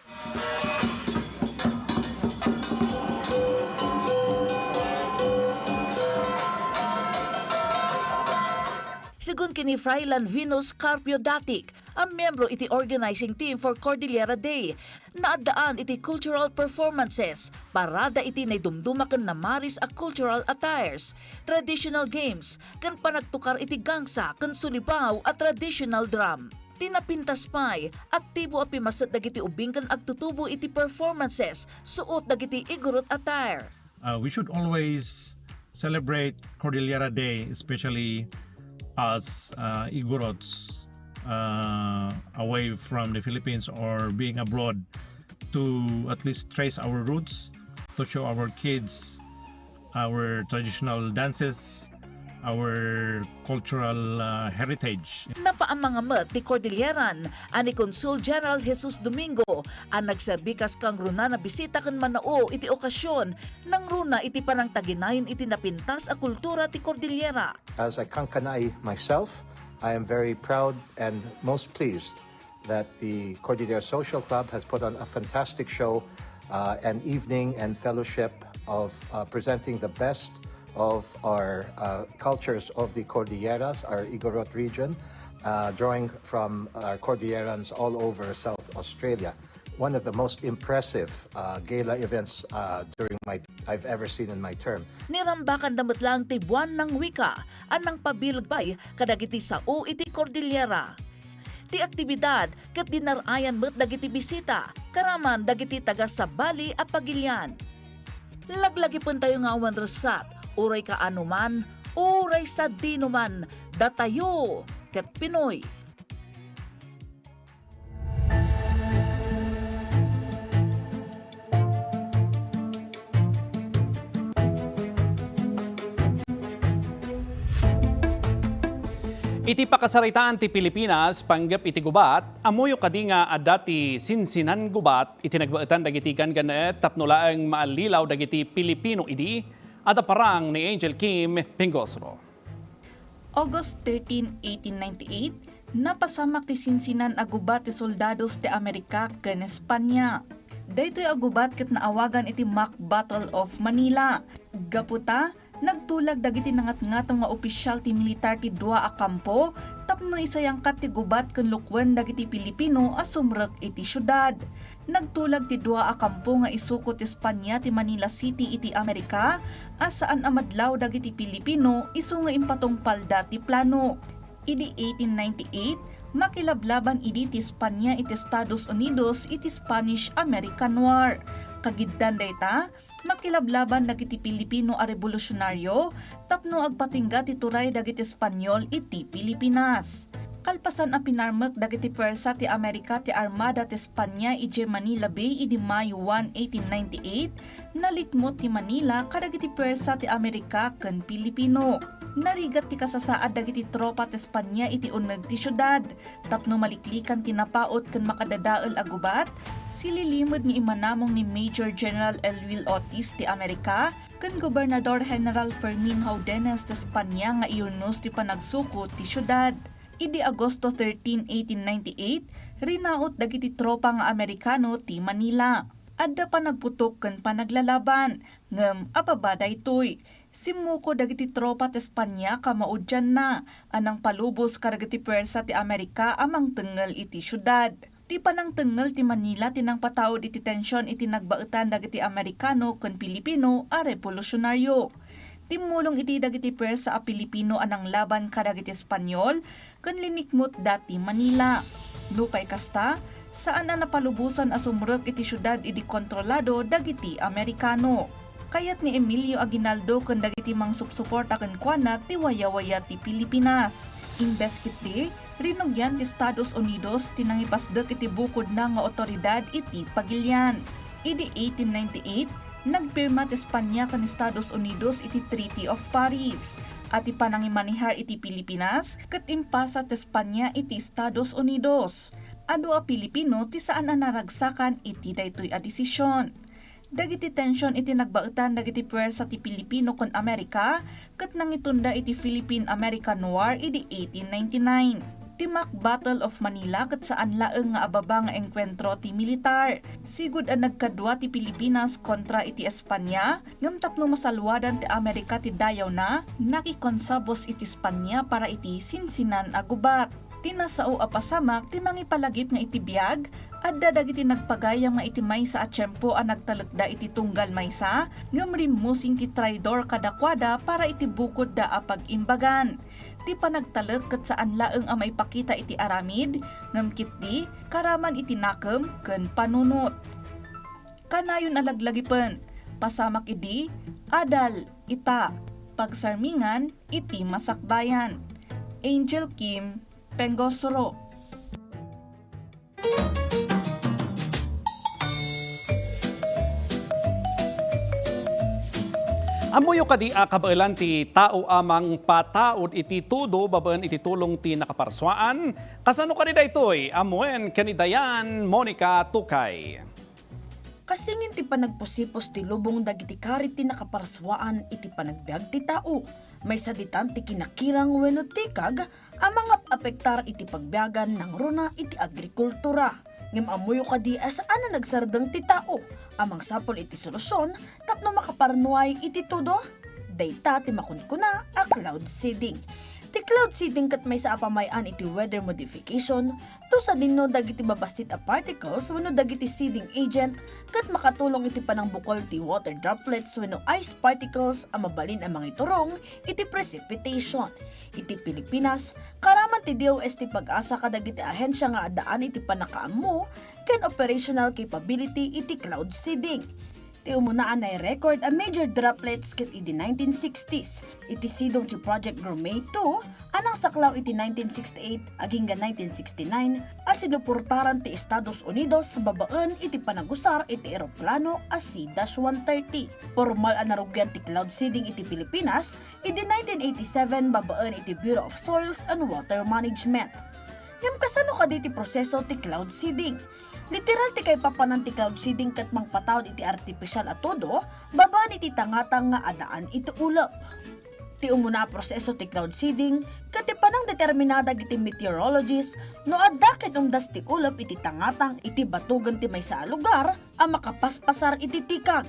Segun ken ni Fray Lanvinus Carpio Datic, a miyembro iti organizing team for Cordillera Day, naaddaan iti cultural performances, parada iti naidumduma ken namaris a cultural attires, traditional games, ken panagtukar iti gangsa ken sulibaw a traditional drum. Ti napintas pay, aktibo a pimaset dagiti ubing ken agtutubo iti performances suot dagiti Igorot attire. Uh, we should always celebrate Cordillera Day, especially as, uh, Igorots, uh, away from the Philippines or being abroad, to at least trace our roots, to show our kids our traditional dances, our cultural, uh, heritage. Napaamanga met ti Cordilleran a ni Consul General Jesus Domingo a nagserbi kas kangrunana bisita ken manao iti okasyon nangruna iti panangtaginayon iti napintas a kultura ti Cordillera. As a Kankanai myself, I am very proud and most pleased that the Cordillera Social Club has put on a fantastic show, uh, an evening and fellowship of, uh, presenting the best of our, uh, cultures of the Cordilleras, our Igorot region, uh, drawing from our Cordillerans all over South Australia. One of the most impressive, uh, gala events, uh, during my, I've ever seen in my term. Nirambakan da met laeng ti buan nang wika a nangpabileg pay kadagiti sao iti Cordillera. Ti aktibidad ket dinar-ayan met dagiti bisita, karaman dagiti taga-Sabali a pagilian. Laglagipentayo nga awan ressat, uray kaano man, uray sadino man, datayo ket Pinoy. Iti pakasaritaan ti Pilipinas, panggep iti gubat, ammoyo kadi nga adda ti sinsinan gubat iti nagbaetan dagiti ganggannaet tapno laeng maallilaw dagiti Pilipino idi? Adda parang ni Angel Kim Pingosro. August thirteen, eighteen ninety-eight, napasamak ti sinsinan a gubat ti soldados ti Amerika ken Espanya. Daytoy a gubat ket naawagan iti Mock Battle of Manila. Gapu ta, nagtulag dagiti nangatngato nga opisyal ti militar ti dua a kampo tapno isayangkat ti gubat ken lukuen dagiti Pilipino a sumrek iti siudad. Nagtulag ti dua a kampo nga isuko ti Espanya ti Manila City iti Amerika a saan a madlaw dagiti Pilipino isu nga impatungpalda ti plano. Idi eighteen ninety-eight, makilablaban idi ti Espanya iti Estados Unidos iti Spanish-American War. Kagiddan dayta, makilablaban dagiti Pilipino a rebolusyonaryo tapno agpatingga ti turay dagiti Espanyol iti Pilipinas. Kalpasan a pinarmek dagiti puwersa ti Amerika ti Armada ti Espanya idiay Manila Bay idi Mayo one, eighteen ninety-eight, nalikmut ti Manila kadagiti puwersa ti Amerika ken Pilipino. Narigat ti kasasaad dagiti tropa ti Espanya iti uneg ti siudad. Tapno maliklikan ti napaut ken makadadael a gubat, sililimed nga imanamong ni Major General Elwil Otis ti Amerika ken Gobernador General Fermin Jaudenes ti Espanya nga iyurnos ti panagsuko ti siudad. Idi Agosto thirteen, eighteen ninety-eight, rinaut dagiti tropa nga Amerikano ti Manila. Adda panagputok ken panaglalaban, ngem ababa daytoy. Simmuko dagiti tropa ti Espanya kamaudianna a nangpalubos kadagiti puwersa ti Amerika a mangtengngel iti siudad. Ti panangtengngel ti Manila ti nangpataud iti tension iti nagbaetan dagiti Amerikano ken Pilipino a rebolusyonaryo. Timmulong iti dagiti puwersa a Pilipino a nanglaban kadagiti Espanyol ken linikmutda ti Manila. Nupay kasta, saan a napalubosan a sumrek iti siudad idi kontrolado dagiti Amerikano. Kayat ni Emilio Aguinaldo ken dagiti mangsupsuporta kenkuana ti wayawaya ti Pilipinas. Imbes ketdi, rinugian ti Estados Unidos ti nangipasdek iti bukodna nga awtoridad iti pagilian. Idi eighteen ninety-eight, nagpirma ti Espanya ken Estados Unidos iti Treaty of Paris, a ti panangimanehar iti Pilipinas ket impasa ti Espanya iti Estados Unidos. Adu a Pilipino ti saan a naragsakan iti daytoy a desisyon. Dagiti tension iti nagbaetan dagiti puwersa ti Pilipino ken Amerika ket nangitunda iti Philippine-American War idi eighteen ninety-nine. Ti mock Battle of Manila ket saan laeng nga ababa nga engkuentro ti militar. Sigud a nagkadua ti Pilipinas kontra iti Espanya, ngem tapno masalwadan ti Amerika ti dayawna, nakikonsabos iti Espanya para iti sinsinan a gubat. Ti nasao a pasamak ti mangipalagip nga iti biag, adda dagiti nagpagayam nga iti maysa a tiempo a nagtalekda iti tunggal maysa, ngem rimmusing ti traidor kadakuada para iti bukodda a pag-imbagan. Ti panagtalek ket saan laeng a maipakita iti aramid, ngem ketdi karaman iti nakem ken panunot. Kanayon a laglagipen, pasamak idi, adal, ita, pagsarmingan iti masakbayan. Angel Kim Pengosro. Ammoyo kadi a kabaelan ti tao a mangpataud iti tudo babaen iti tulong ti nakaparsuaan? Kasano kadi daytoy? Ammoen ken ni Dayan Monica Tukay. Kasingin ti panagpusipos ti lubong dagiti karit ti nakaparsuaan iti panagbiag ti tao. Maysa ditan ti kinakirang wenno tikag a mangap-apektar iti pagbiagan nangruna iti agrikultura. Ngem ammoyo kadi a saan a nagsardeng ti tao a mangsapul iti solusyon tapno makaparnuay iti tudo? Dayta ti makunkuna a cloud seeding. Ti cloud seeding ket maysa a pamay-an iti weather modification, to sadino dagiti babassit a particles wenno dagiti seeding agent ket makatulong iti panangbukol ti water droplets wenno ice particles a mabalin a mangiturong iti precipitation. Iti Pilipinas, karaman ti D O S ti PAGASA kadagiti ahensia nga addaan iti pannakaammo ken operational capability iti cloud seeding. Ti umuna a nairecord a major droplets ket idi nineteen sixties, iti sidong ti Project Gourmet two a nangsaklaw iti nineteen sixty-eight agingga nineteen sixty-nine a sinuportaran ti Estados Unidos babaen iti panagusar iti eroplano a C dash one thirty. Pormal a narugian ti cloud seeding iti Pilipinas idi nineteen eighty-seven babaen iti Bureau of Soils and Water Management. Ngem kasano kadi ti proseso ti cloud seeding? Literal ti kaipapanan ti cloud seeding ket mangpataud iti artificial a tudo babaen iti tangatang nga addaan iti ulep. Ti umuna a proseso ti cloud seeding ket ti panangdetermina dagiti meteorologist no adda ken umdas ti ulep iti tangatang iti batogen ti maysa a lugar a makapaspasar iti tikag.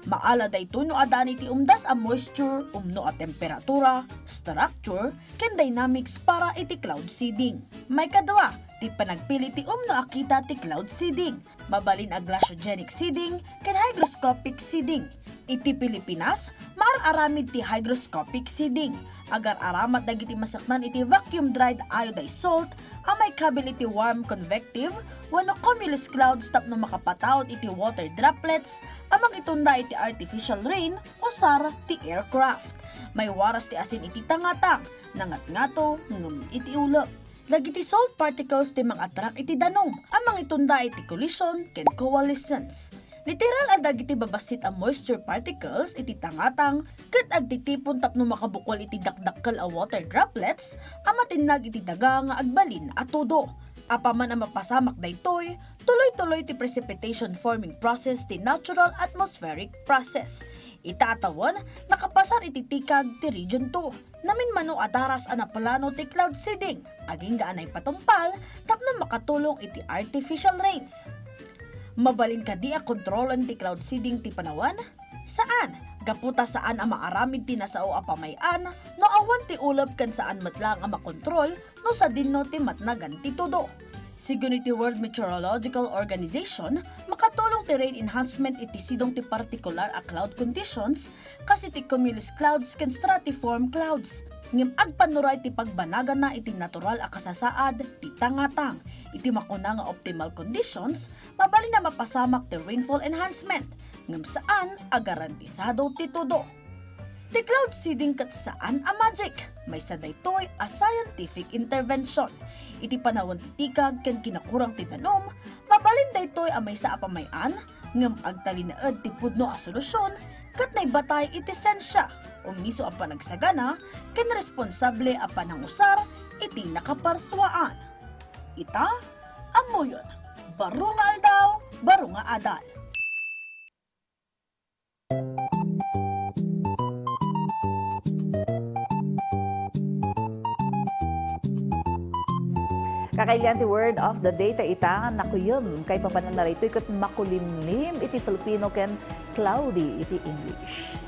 Maala daytoy no addaan iti umdas a moisture, umno a temperatura, structure, ken dynamics para iti cloud seeding. Maikadua, ti panagpili ti umno a kita ti cloud seeding. Mabalin a glaciogenic seeding ken hygroscopic seeding. Iti Pilipinas, maar-aramid ti hygroscopic seeding. Agar-aramat dagiti masaknan iti vacuum-dried iodized salt a maikabil iti warm convective wenno cumulus clouds tapno makapataud iti water droplets a mangitunda iti artificial rain usar ti aircraft. Maiwaras ti asin iti tangatang, nangatngato ngem iti ulep. Dagiti salt particles ti mang-attract iti danum a mangitunda iti collision ken coalescence. Literal a dagiti babassit a moisture particles iti tangatang ket agtitipon tapno makabukol iti dakdakkel a water droplets a matinnag iti daga nga agbalin a tudo. Apaman a mapasamak daytoy, tuloy-tuloy ti precipitation forming process ti natural atmospheric process. Ita a tawen, nakapasar iti tikag ti Region two. Naminmano a daras a naplano ti cloud seeding, agingga a naipatungpal tapno makatulong iti artificial rains. Mabalin kadi a kontrolen ti cloud seeding ti panawen? Saan. Gapu ta saan a maaramid ti nasao a pamay-an no awan ti ulep ken saan met laeng a makontrol no sadinno ti matnagan ti tudo. Sigun iti World Meteorological Organization, makatulong ti rain enhancement iti sidong ti partikular a cloud conditions, kas iti cumulus clouds ken stratiform clouds. Ngem agpanuray ti pagbanaganna iti natural a kasasaad ti tangatang. Iti makuna nga optimal conditions, mabalin a mapasamak ti rainfall enhancement, ngem saan a garantisado ti tudo. Ti cloud seeding ket saan a magic, maysa daytoy a scientific intervention. Iti panawen ti tikag ken kinakurang ti danum, mabalin daytoy a maysa a pamay-an, ngem agtalinaed ti pudno a solusyon ket naibatay iti sensia, umiso a panagsagana, ken responsable a panangusar iti nakaparsuaan. Ita, ammoyon, baro nga aldaw, baro nga adal. Kakailian ti word of the day ta ita, nakuyem. Kaipapananna daytoy ket makulimlim iti Filipino ken cloudy iti English.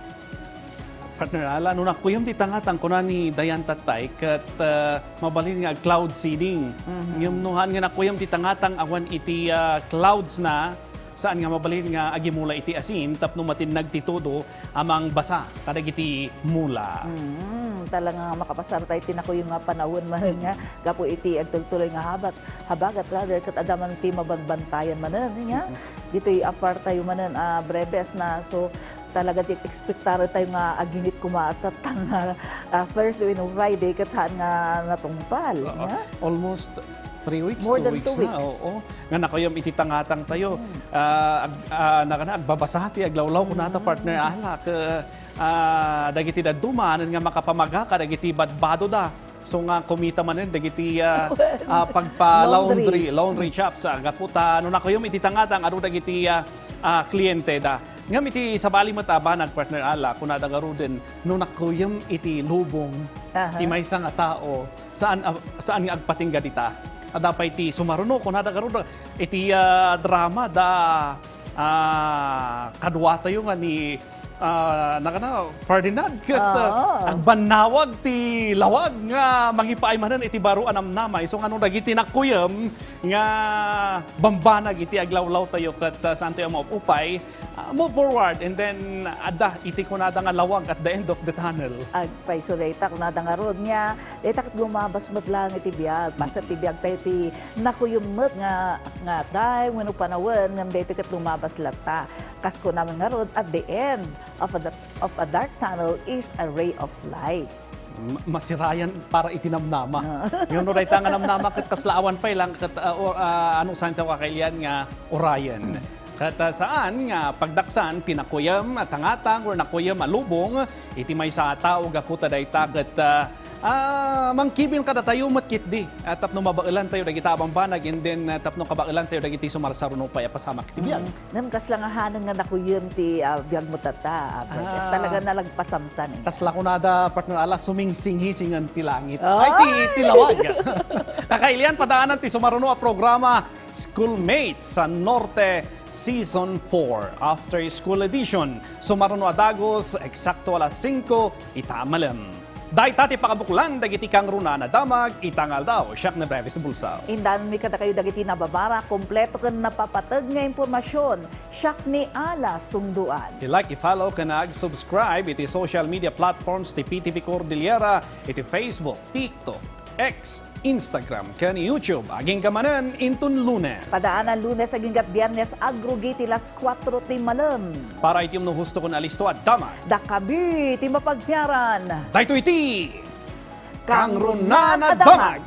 Partner Ala, no nakuyem ti tangatang, kuna ni Dayan Tatay, ket, ah, mabalin nga ag-cloud seeding. Mhm. Ngem no haan nga nakuyem ti tangatang awan iti, ah, clouds na, saan nga mabalin nga agimula iti asin tapno matinnag ti tudo a mangbasa kadagiti mula. Mm, talaga nga makapasar tayo ti nakuyem nga panawen manen nga Mm. gapu iti agtultuloy nga habat, habagat rather ket adda man ti mabanbantayan manen nga Mm. ditoy apart tayo manen a Brebes na so talaga ti ekspektar tayo nga aginit koma a tatang nga, ah, Thursday wenno Friday ket haan nga natungpal, Oo. nga? Almost three weeks, More two than weeks two na, weeks. Oo. Nga nakuyem iti tangatang tayo. Hmm. Ah, ag-, ah, nakana, agbabasa ti aglawlaw kunata, Hmm. partner Alak. Ah, dagiti dadduma, anen nga makapamaga kadagiti badbadoda. So nga kumita manen dagiti, ah, Well, ah, pagpa-laundry, laundry. Laundry shops, ah, gapu ta no nakuyem iti tangatang, adu dagiti, ah, ah, kliyenteda. Ngem iti sabali met a banag, partner Ala, kunada ngaruden, no nakuyem iti lubong Aha. ti maysa nga tao, saan a, saan nga agpatingga dita. Adda pay ti sumaruno, kunada ngarud, iti, ah, drama da, ah, kaduatayo nga ni, ah, nakana, Ferdinand, ket, ah, Ah. agbannawag ti lawag nga mangipaay manen iti baro a namnama. Isu nga no dagiti nakuyem nga bambanag iti aglawlaw tayo ket, ah, saan tayo maupupay, ah, move forward, and then, adda iti kunada nga lawag at the end of the tunnel. Agpayso dayta, kunada ngarud nga, dayta ket lumabas met laeng iti biag. Basta ti biag tayo ti nakuyem met nga, nga time, wenno panawen, ngem dayta ket lumabas latta. Kas kuna man ngarud, at the end of a, of a dark tunnel is a ray of light. Ma-, masirayan para iti namnama. Ah. Ngem no dayta nga namnama ket kasla awan pay lang ket, ah, or, ah, ano saan tayo kakailian nga urayen. Hmm. Ket, ah, saan nga pagdaksan ti nakuyem a tangatang or nakuyem a lubong iti maysa a tao gapu ta dayta ket, ah, ah, mangkibil kadatayo met ketdi, ah, tapno mabaelan tayo dagita a bambanag, and then, ah, tapno kabaelan tayo dagiti sumarsaruno pay a pasamak iti biag. Mm. Ngem kasla nga hanen nga nakuyem ti, ah, biag mo tatta, ah, Bernes. Ah. Talaga nalagpasamsan, eh. Kasla kunada, partner Ala, sumingsinghisingen ti langit. Ay! Ay, ti, ti lawag. Kakailian, padaanan ti sumaruno a programa, Schoolmates sa Norte, Season four, After School Edition. Sumaruno a dagus, eksakto alas singko ita a malem. Dayta ti pakabuklan dagiti kangrunaan a damag ita nga aldaw. Siak ni Brevis Bulsao. Indanmi kadakayo dagiti nababara, kompleto ken napapateg nga impormasyon. Siak ni Ala Sungduan. I-like, i-follow, ken ag-subscribe iti social media platforms ti P T V Cordillera, iti Facebook, TikTok, X, Instagram, ken YouTube. Agingga manen inton Lunes. Padaanan Lunes agingga Biernes, agrugi ti las kuatro ti malem. Para iti umno husto ken alisto a damag. Dakami ti mapagpiaran. Daytoy ti Kangrunaan a Damag.